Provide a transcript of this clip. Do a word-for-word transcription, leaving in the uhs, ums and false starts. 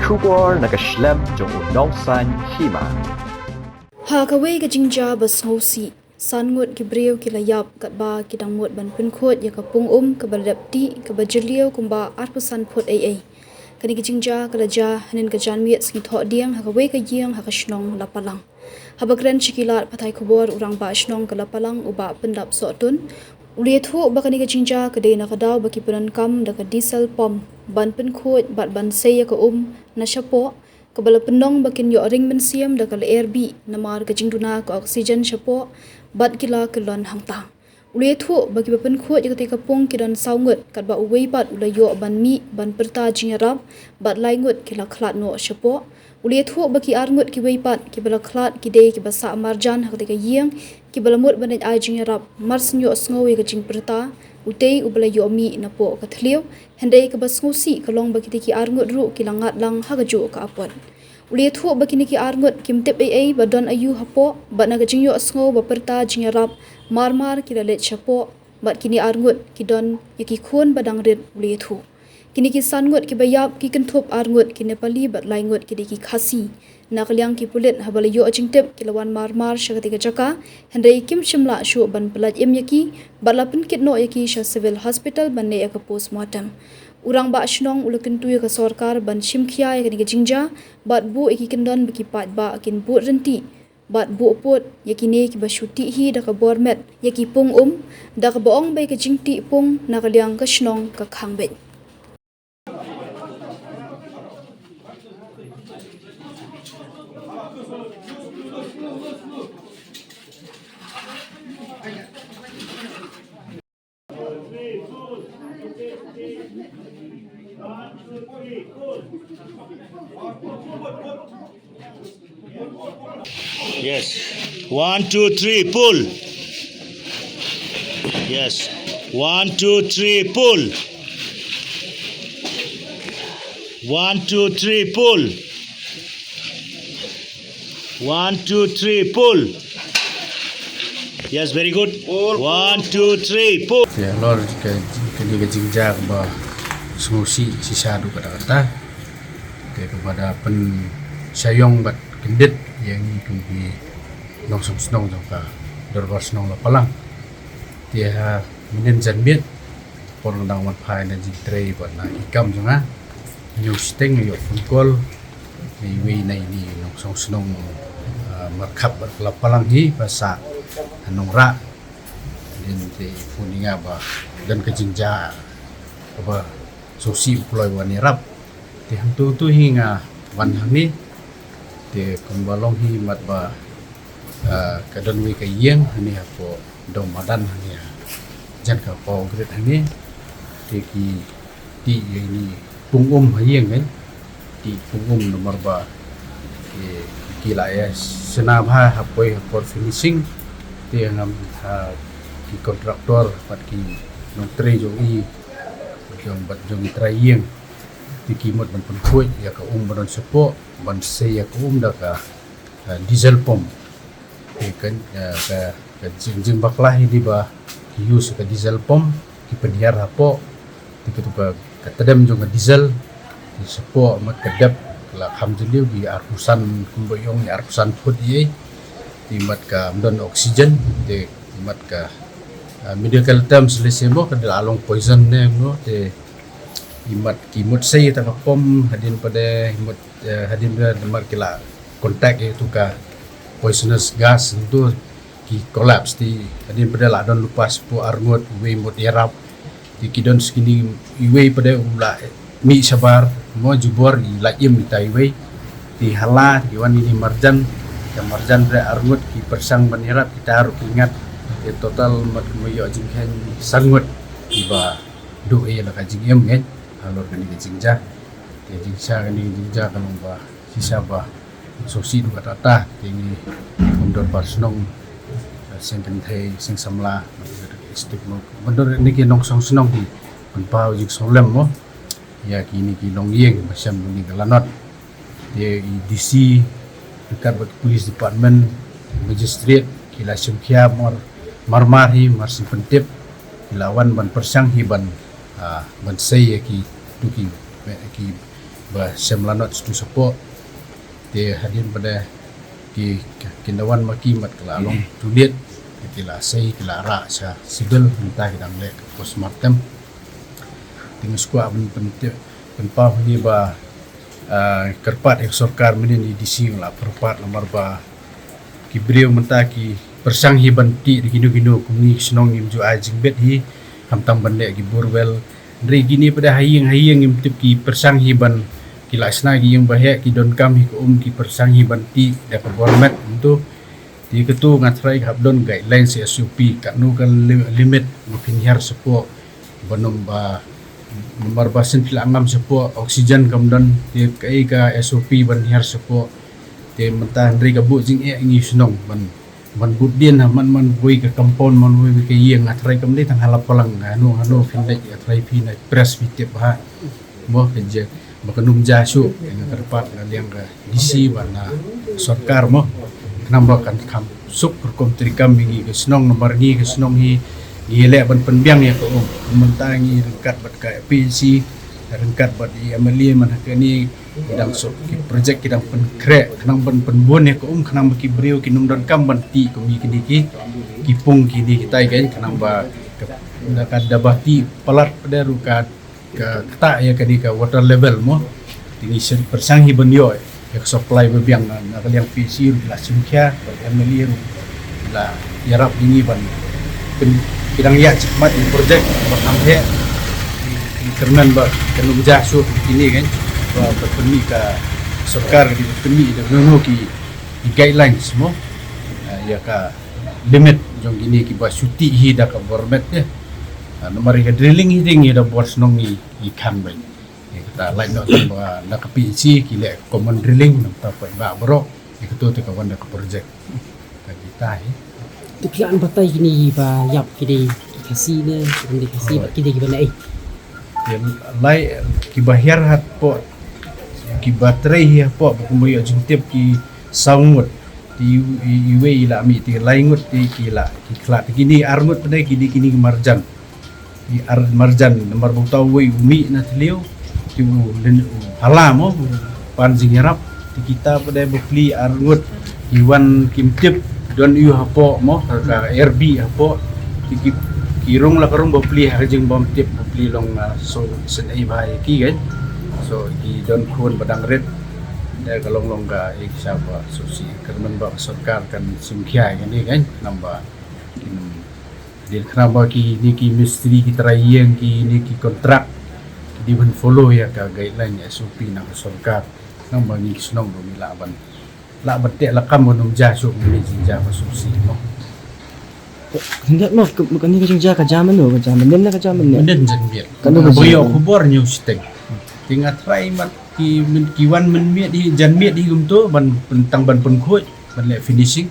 Khubor na ka shlem jong u Nongsaiñ Hima. Ha kawei ka jingjia ba sngewsih, san ngut ki briew ki la ïap katba ki dang mut ban pynkhuid ïa ka pung um kaba la dep tih, kaba jylliew kumba arphew san phut ei ei. Kane ka jingjia ka la jia hynnin ka janmiet sngi Thohdieng ha kawei ka ïing ha ka shnong Lapalang. Haba kren sha ki lad pathai khubor u Rangbah Shnong ka Lapalang u Bah Pyndap Sohtun, u la ïathuh ba kane ka jingjia ka dei na ka daw ba ki pyndonkam da ka diesel pump ban pynkhuid bad ban sei ïa ka um na shapoh, kaba la pynlong ba kin ïoh ring mynsiem da ka lyer bih namar ka jingduna ka oxygen shapoh bad ki la kyllon hangta. U la ïathuh ba kiba pynkhuid ïa katei ka pung ki don saw ngut, katba uwei pat u la ïoh ban mih ban pyrta jingïarap bad lai ngut ki la khlad noh shapoh. U la ïathuh ba ki ar ngut kiwei pat kiba la khlad ki dei kiba sah marjan ha katei ka ïing, kiba la mut ban leit ai jingïarap. Mar shu ïohsngew ïa ka jingpyrta utei uba la ïoh mih napoh ka thliew, hynrei kaba sngewsih ka long ba kitei ki ar ngut ruh ki la ngat lang ha kajuh ka apot. U la ïathuh ba kine ki ar ngut kim tip ei ei ba don aïu hapoh, bad na ka jingïohsngew ba pyrta jingïarap, mar mar ki la leit shapoh, bad kine ar ngut ki don ïa ki khun ba dang rit, u la ïathuh. Kine ki san ngut kiba ïap ki kynthup ar ngut ki Nepali bad lai ngut ki dei ki Khasi. Na ka liang ki pulit, haba la ïoh jingtip ki la wan mar mar sha katei ka jaka, hynrei kim shym lah shuh ban pyllait im ïa ki, bad la pynkit noh ïa ki sha Civil Hospital ban leh ïa ka postmortem. U Rangbah Shnong u la kyntu ïa ka sorkar ban shim khia ïa kane ka jingjia, bad buh ïa ki kyndon ba ki paidbah kin bud ryntih, bad buh pud ïa kine kiba shu tih hi da ka bor met ïa ki pung um, da kaba ong ba ïa ka jingtih pung na ka liang ka shnong ka khang beit. Yes. One, two, three, pull. Yes. One, two, three, pull. One, two, three, pull. One, two, three, pull. Yes, very good. Pull, pull. One, two, three, pull. Te halor ka, ka, ka jingjia ba sngewsih shisha haduh katta katta. Te kaba da pynshai ïong bad kyndit ïa ngi kum ki nongshong shnong jong ka Dorbar Shnong Lapalang. Te ha mynhynnin janmiet por nga dang wan phai na jingtrei bad na ki kam jong nga, hynñiew shiteng nga ïoh phone call na iwei na ine i nongshong shnong, ah, markhap bad ka Lapalang hi ba sah ha Nongrah. Hadien te i phone ïa nga ba don ka jingjia kaba sngewsih u kloi wan ïarap. Te hangtu tu hi nga wan hangne. Te kumba long hi mat ba, ah, ka don wei ka ïing hangne hapoh Dong Madan hangne ha jan ka Power Grid hangne. Te ki tih ïa ine i pung um ha ïing, eh. Tih pung um namar ba ki, ki la ïa shna bha ha poi ha por finishing. Te ngam ha ki contractor bad ki nongtrei jong i, jong bad jong i trai ïing. Te ki mut ban pynkhuid ïa ka um ba don shapoh, ban sei ïa ka um da ka, ah, diesel pump. Te ka, ah, ka, ka jing, jingbakla hi dei ba ki use ka diesel pump, ki pynhiar hapoh. Te katu ka, ka tdem jong ka diesel, te shapoh mat ka dep, ka la kham jylliew ki arphew san, kumba ong ïa arphew san phut ïa. Te mat kam don oxygen, te mat ka, ah, medical terms lehse mo, ka dei la long poison ne mo, te i mat ki mut sei ta ka pump, hadien pat de i mut, eh, hadien pat de mat ki la contact ïa tu ka poisonous gas tu ki collapse, te hadien pat de la don lypa shiphew ar ngut, wei mut ïarap. Te ki don skini, iwei pat de u la mih shabar mo, jubor i la im ita iwei. Te hala ki wan ine i marjan, ka marjan re ar ngut ki pyrshang ban ïarap, kita ruh ki ngat. Te total mat kumba ïoh jingkheiñ san ngut kiba duh ïa la ka jingim ngeit halor kane ka jingjia. Te jingshah kane ka jingjia ka long ba shisha ba sngewsih duh katta katta. Te ngi kum Dorbar Shnong, eh, Seng Kynthei, Seng Samla, Executive, ban don ne ki nongshong shnong ki pynpaw jingsngewlem mo ïa kine ki longïing ba shem ne ka lanot. Te i D C ryngkat bad ki police department, magistrate ki la shim khia mar, mar mar hi, mar shu pyntip ki la wan ban pyrshang hi ban, ah, ban sei ïa kitu ki, ki ba sem lanot sha tu shapoh. Te hadien pat de ki, ki, ki dawan ma ki mat ki la long too late. Ki la sei, ki la rah sha civil, mynta ki dang leh postmortem. Te nga sngewkwah ban pyn, pynpaw hangne ba, ah, kyrpad ïa ka sorkar mynhynnin, i D C la pyrpad namar ba ki briew mynta ki pyrshang hi ban tih da kino kino, kum ngi ki shnong ngim ju ai jingbit hi, khamtam ban leh ki borewell. Hynrei kine pat de ha ïing ha ïing ngim tip, ki pyrshang hi ban, ki la shna ki ïing ba heh, ki donkam hi ka um, ki pyrshang hi ban tih da ka bor met kumto. Te katu nga tharai ka hap don guidelines, S O P, katno ka li-, limit ba phin hiar shapoh, ban ym ba, namar ba shen phi la ngam shapoh, oxygen kam don, te kaei ka S O P ban hiar shapoh. Te mynta hynrei ka buh jingeh ngi shnong ban, ban bud dien ha man man wei ka compound, man wei ka ïing, nga tharai kam dei tang ha la palang, hano hano phin leit, nga tharai phi na press phi tip ha. Mo ka je, ba kan ym jia shuh, nga kyrpad na liang ka D C bad na sorkar mo. Khnang ba kan kham suk rukom treikam ïa ngi ka shnong, namar ngi ka shnong hi ngi leh ban pynbiang ïa ka um. Mynta ngi ryngkat bad ka P H C, ryngkat bad i M L A man ha kane, ki dang suk ki project ki dang pynkhreh khnang ban pynbun ïa ka um, khnang ba ki briew kin ym donkam ban tih kum ïa kine ki, ki pung kine kitai, kan, khnang ba ka, da ka, da ba tih palat pat de ruh ka, ka ktah ïa kane ka water level mo. Te ngi shu pyrshang hi ban ïoh ïa ka supply ba biang. Na, na ka liang P H C ruh la shim khia, bad M L A ruh la ïarap ïa ngi ban pyn, ki dang ïaid shakhmat ïa ka project ba kham heh. Ngi kyrmen ba kan ym jia shuh kine, kan, ba, ba pynmih ka sorkar, ka dei ba pynmih da kano kano ki, ki guidelines mo. Ah, ïa ka limit jong kine kiba shu tih hi da ka bor met, eh. Ah, namar ïa ka drilling hi dei ngi da bor shnong ngi, ngi khang beit. Ïa kata lait noh tang ba na ka P H C ki leh common drilling, nangta paidbah baroh, ïa kato te ka wan da ka project. Ka kita hi. Te phi lah ban batai kine ba ïap ki dei ki Khasi ne, ki dei Khasi, oh, bad ki dei kiba na ei? Ïa, lai, kiba hiar hapoh, kiba trei hi hapoh, ba kumba ïoh jingtip ki saw ngut. Te i, i, iwei i la mih, te lai ngut te ki la, ki khlad, te kine ar ngut pat de ki dei kine ki marjan. Ki ar marjan, namar ba uta uwei u mih na thliew, te u lin, u hala mo, u pan jingïarap, te kita pat de ba pli ar ngut, ki wan kim tip, don ïa u hapoh mo, ka, ka airbag hapoh, te ki, ki rung la ka rung ba pli ha ka jingbymtip, ba pli long, ah, so, shen ei bha ïa ki, kan. So, ki don khun ba dang rit, te ka long long ka, eh, ki sa ba, so, shi kyrmen ba ka sorkar kan shim khia ïa kane, kan, namar ba, hmm, dei khnang ba kine ki mistri, ki trai ïing, kine ki kontrak, ki dei ban follow ïa ka guideline S O P na ka sorkar. Khnang ba ngi ki shnong ruh ngi lah ban, lah ban teh lakam ban ym jia shuh kine ki jingjia ba sngewsih mo. Khyndiat mo, ka, kane ka jingjia ka jia mynno, ka jia mynnin ne ka jia mynnin? Mynnin janmiet. Kano ka jia? Ba ïoh khubor ñiew shiteng. Te nga trai mat ki, myn, ki wan mynmiet hi, janmiet hi kumto, ban pyn, tang ban pynkhuid, ban leh finishing.